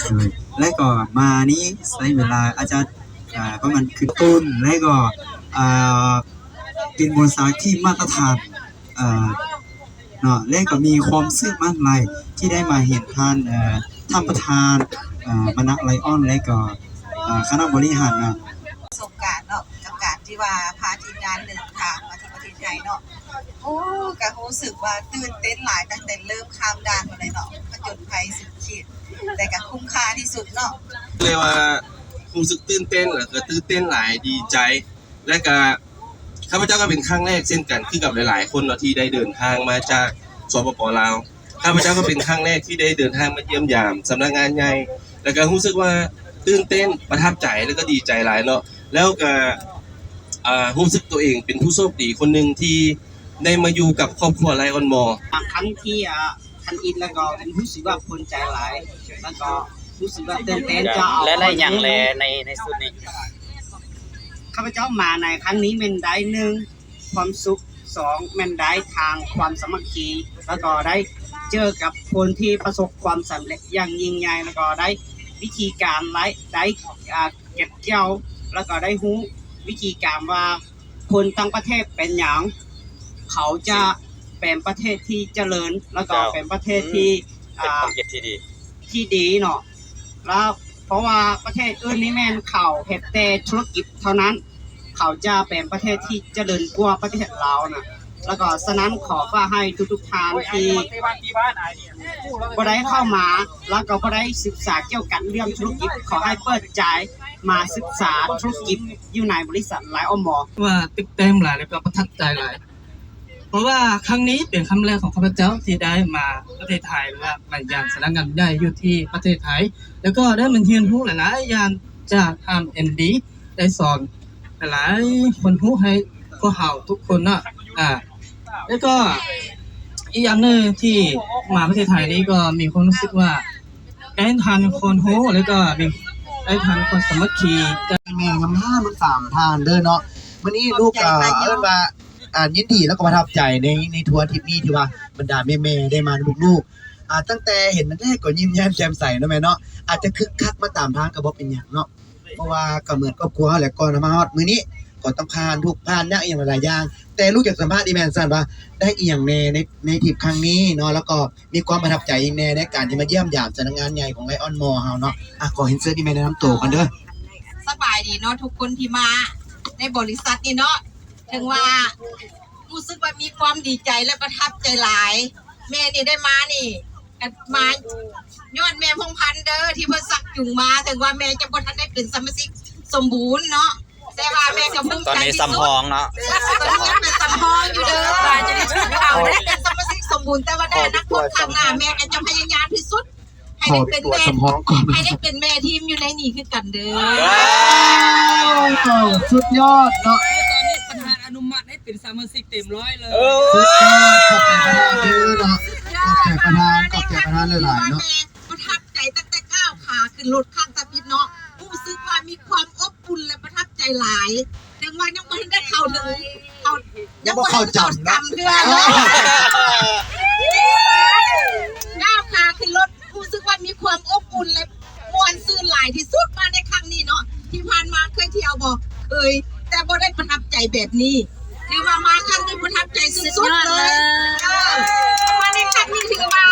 ເອີ ແລ້ວກໍມານີ້ໃຊ້ເວລາອາດຈະ ອາ ປະມານຄືນຕົ້ນ ແລ້ວກໍ ອາ ເປັນບໍລິສັດທີ່ມາດຕະຖານ ເອີ ເນາະ ແລ້ວກໍມີຄວາມເຊື່ອໝັ້ນຫຼາຍທີ່ໄດ້ມາເຫັນທ່ານ ເອີ ທ່ານປະທານ ເອີ ມະນະ ໄລອອນ ແລ້ວກໍ ອາ ຄະນະບໍລິຫານເນາະ ປະສົບການເນາະ ກັບການທີ່ວ່າພາທີມງານເດີນທາງມາທີ່ປະເທດໄທເນາະ ໂອ້ ກໍຮູ້ສຶກວ່າຕື່ນເຕັ້ນຫຼາຍ ຕັ້ງແຕ່ເລີ່ມຂ້າມດ່ານມາເລີຍເນາະ ຜະຈົນໄພສຸດຂີດ ແຕ່ກໍຄຸ້ມຄ່າທີ່ສຸດເນາະ ເລີຍວ່າຮູ້ສຶກຕື່ນເຕັ້ນ ແລ້ວກໍຕື່ນເຕັ້ນຫຼາຍ ດີໃຈ ແລ້ວກໍຂ້າພະເຈົ້າກໍເປັນຄັ້ງແລກເຊັ່ນກັນ ຄືກັບຫຼາຍໆຄົນເນາະ ທີ່ໄດ້ເດີນທາງມາຈາກ ສປປ ລາວ ຂ້າພະເຈົ້າກໍເປັນຄັ້ງແລກທີ່ໄດ້ເດີນທາງມາຢ້ຽມຢາມສຳນັກງານໃຫຍ່ ແລ້ວກໍຮູ້ສຶກວ່າຕື່ນເຕັ້ນ ປະທັບໃຈ ແລ້ວກໍດີໃຈຫຼາຍເນາະ ແລ້ວກໍ ອາ ຮູ້ສຶກຕົວເອງເປັນຜູ້ໂຊກດີຄົນໜຶ່ງທີ່ໄດ້ມາຢູ່ກັບຄອບຄົວ Lion Mall ຄັ້ງທີ່ ອາ ທ່ານອິດ ແລ້ວກໍຮູ້ສຶກວ່າພູມໃຈຫຼາຍ ແລ້ວກໍຮູ້ສຶກວ່າຕື່ນເຕັ້ນ ເຈົ້າ ແລະ ໄດ້ຫຍັງແລໃນ ໃນຊຸດນີ້? ຂ້າພະເຈົ້າມາໃນຄັ້ງນີ້ແມ່ນໄດ້ ໜຶ່ງ ຄວາມສຸກ ສອງ ແມ່ນໄດ້ທາງຄວາມສາມັກຄີ ແລ້ວກໍໄດ້ເຈີກັບຄົນທີ່ປະສົບຄວາມສຳເລັດຢ່າງຍິ່ງໃຫຍ່ ແລ້ວກໍໄດ້ວິທີການ ໄດ້ ໄດ້ ອາ ເກັບກ່ຽວ ແລ້ວກໍໄດ້ຮູ້ວິທີການວ່າຄົນຕ່າງປະເທດເປັນຫຍັງ ເຂົາຈະເປັນປະເທດທີ່ຈະເລີນ ແລ້ວກໍເປັນປະເທດທີ່ ອາ ທີ່ດີເນາະ ແລ້ວເພາະວ່າປະເທດອື່ນນີ້ແມ່ນເຂົາເຮັດແຕ່ທຸລະກິດເທົ່ານັ້ນ ເຂົາຈະເປັນປະເທດທີ່ຈະເລີນກວ່າປະເທດລາວນະ ແລ້ວກໍສະນັ້ນຂໍຝາກໃຫ້ທຸກໆທ່ານທີ່ບໍ່ໄດ້ເຂົ້າມາ ແລ້ວກໍບໍ່ໄດ້ສຶກສາກ່ຽວກັບເລື່ອງທຸລະກິດ ຂໍໃຫ້ເປີດໃຈມາສຶກສາທຸລະກິດຢູ່ໃນບໍລິສັດ Lion Mall ວ່າຕຶກແຕ້ມຫຼາຍ ແລ້ວກໍປະທັບໃຈຫຼາຍ. ເພາະວ່າຄັ້ງນີ້ເປັນຄັ້ງແລກຂອງຂ້າພະເຈົ້າທີ່ໄດ້ມາປະເທດໄທ ຫຼືວ່າມາຢ້ຽມສຳນັກງານໃຫຍ່ຢູ່ທີ່ປະເທດໄທ ແລ້ວກໍໄດ້ມາຮຽນຮູ້ຫຼາຍໆຢ່າງຈາກທ່ານແອນດີ ໄດ້ສອນຫຼາຍໆຄວາມຮູ້ໃຫ້ພວກເຮົາທຸກຄົນເນາະ ອາ ແລ້ວກໍອີກຢ່າງໜຶ່ງທີ່ມາປະເທດໄທນີ້ກໍມີຄວາມຮູ້ສຶກວ່າໄດ້ທັງຄວາມຮູ້ ແລ້ວກໍມີ ໄດ້ທັງຄວາມສາມັກຄີ ແມ່ງາມໆທັງສາມທ່ານເດີເນາະ ມື້ນີ້ລູກກໍເອີ້ນວ່າ ອ່າ ຍິນດີ ແລ້ວກໍປະທັບໃຈໃນ ໃນທົວທຣິບນີ້ ທີ່ວ່າບັນດາແມ່ໆໄດ້ມານຳລູກໆ ອ່າ ຕັ້ງແຕ່ເຫັນແລກກໍຍິ້ມແຍ້ມແຈ່ມໃສເນາະແມ່ເນາະ ອາດຈະຄຶກຄັກມາຕາມທາງກໍບໍ່ເປັນຫຍັງເນາະ ເພາະວ່າກໍເໝືອນຄອບຄົວເຮົາແຫຼະ ກ່ອນເຮົາມາຮອດມື້ນີ້ ກໍຕ້ອງຜ່ານທຸກຜ່ານຍາກອີ່ຫຍັງຫຼາຍໆຢ່າງ ແຕ່ລູກຢາກສຳພາດອີ່ແມ່ນຊັ້ນວ່າ ໄດ້ອີ່ຫຍັງແດ່ໃນ ໃນທຣິບຄັ້ງນີ້ເນາະ ແລ້ວກໍມີຄວາມປະທັບໃຈອີ່ແມ່ໃນການທີ່ມາຢ້ຽມຢາມສຳນັກງານໃຫຍ່ຂອງ Lion Mall ເຮົາເນາະ ອາ ຂໍຮຽນເຊີນອີ່ແມ່ແນະນຳໂຕກ່ອນເດີ. ສະບາຍດີເນາະ ທຸກຄົນທີ່ມາໃນບໍລິສັດນີ້ເນາະ ເຖິງວ່າ ຮູ້ສຶກວ່າມີຄວາມດີໃຈ ແລະ ປະທັບໃຈຫຼາຍ ແມ່ນີ້ໄດ້ມານີ້ ກະມາຍ້ອນແມ່ພົງພັນເດີ ທີ່ເພິ່ນຊັກຈູງມາ ເຖິງວ່າແມ່ຈະບໍ່ທັນໄດ້ເປັນສະມາຊິກສົມບູນເນາະ ແຕ່ວ່າແມ່ກໍພູມໃຈທີ່ສຸດ ຕອນນີ້ສຳຮອງເນາະ ເອີ ຕອນນີ້ຍັງເປັນສຳຮອງຢູ່ເດີ ຈະໄດ້ເປັນສະມາຊິກສົມ ບຸນ ແຕ່ວ່າໃນອະນາຄົດຂ້າງໜ້າ ແມ່ກໍຈະພະຍາຍາມທີ່ສຸດ ໃຫ້ໄດ້ເປັນແມ່ ສຳຮອງກ່ອນ ໃຫ້ໄດ້ເປັນແມ່ທີມຢູ່ໃນນີ້ຄືກັນເດີ. ວ້າວ ສຸດຍອດເນາະ ຄືຕອນນີ້ປະທານອະນຸມັດໃຫ້ເປັນສະມາຊິກເຕັມຮ້ອຍເລີຍ. ເອີ ສຸດຍອດ ຂອບໃຈປະທານເດີເນາະ ຂອບໃຈປະທານ ຂອບໃຈປະທານຫຼາຍໆເນາະ. ປະທັບໃຈຕັ້ງແຕ່ກ້າວຂາຂຶ້ນລົດຄັ້ງທຳອິດເນາະ ຮູ້ສຶກວ່າມີຄວາມອົບອຸ່ນ ແລະ ປະທັບໃຈຫຼາຍ ເຖິງວ່າຍັງບໍ່ທັນໄດ້ເຂົ້າເຖິງ ເຂົ້າ ຍັງບໍ່ເຂົ້າຈຳເນາະ ເຂົ້າຈຳເທື່ອເນາະ. ກ້າວຂາຂຶ້ນລົດ ຮູ້ສຶກວ່າມີຄວາມອົບອຸ່ນ ແລະ ມ່ວນຊື່ນຫຼາຍທີ່ສຸດມາໃນຄັ້ງນີ້ເນາະ. ທີ່ຜ່ານມາເຄີຍທ່ຽວບໍ່? ເຄີຍ ແຕ່ບໍ່ໄດ້ປະທັບໃຈແບບນີ້ ຖືວ່າມາຄັ້ງນີ້ປະທັບໃຈສຸດໆເລີຍ. ເອີ ມາໃນຄັ້ງນີ້ຖືວ່າ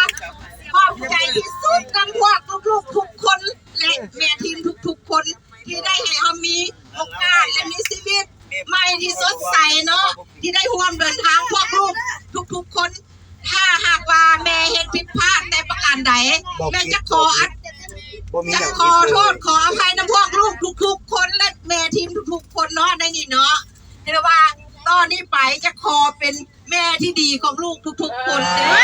ຂອບໃຈທີ່ສຸດນຳພວກລູກໆທຸກຄົນ ແລະ ແມ່ທີມທຸກໆຄົນ ທີ່ໄດ້ໃຫ້ເຮົາມີໂອກາດ ແລະ ມີຊີວິດໃໝ່ທີ່ສົດໃສເນາະ ທີ່ໄດ້ຮ່ວມເດີນທາງພວກລູກທຸກໆຄົນ. ຖ້າຫາກວ່າແມ່ເຮັດຜິດພາດແຕ່ປະການໃດ ແມ່ຈະຂໍ ຈະຂໍໂທດຂໍອະໄພນຳພວກລູກທຸກໆຄົນ ແລະ ແມ່ທີມທຸກໆຄົນເນາະ ໃນນີ້ເນາະ. ຖືວ່າຕໍ່ນີ້ໄປຈະຂໍເປັນແມ່ທີ່ດີຂອງລູກທຸກໆຄົນເດີ.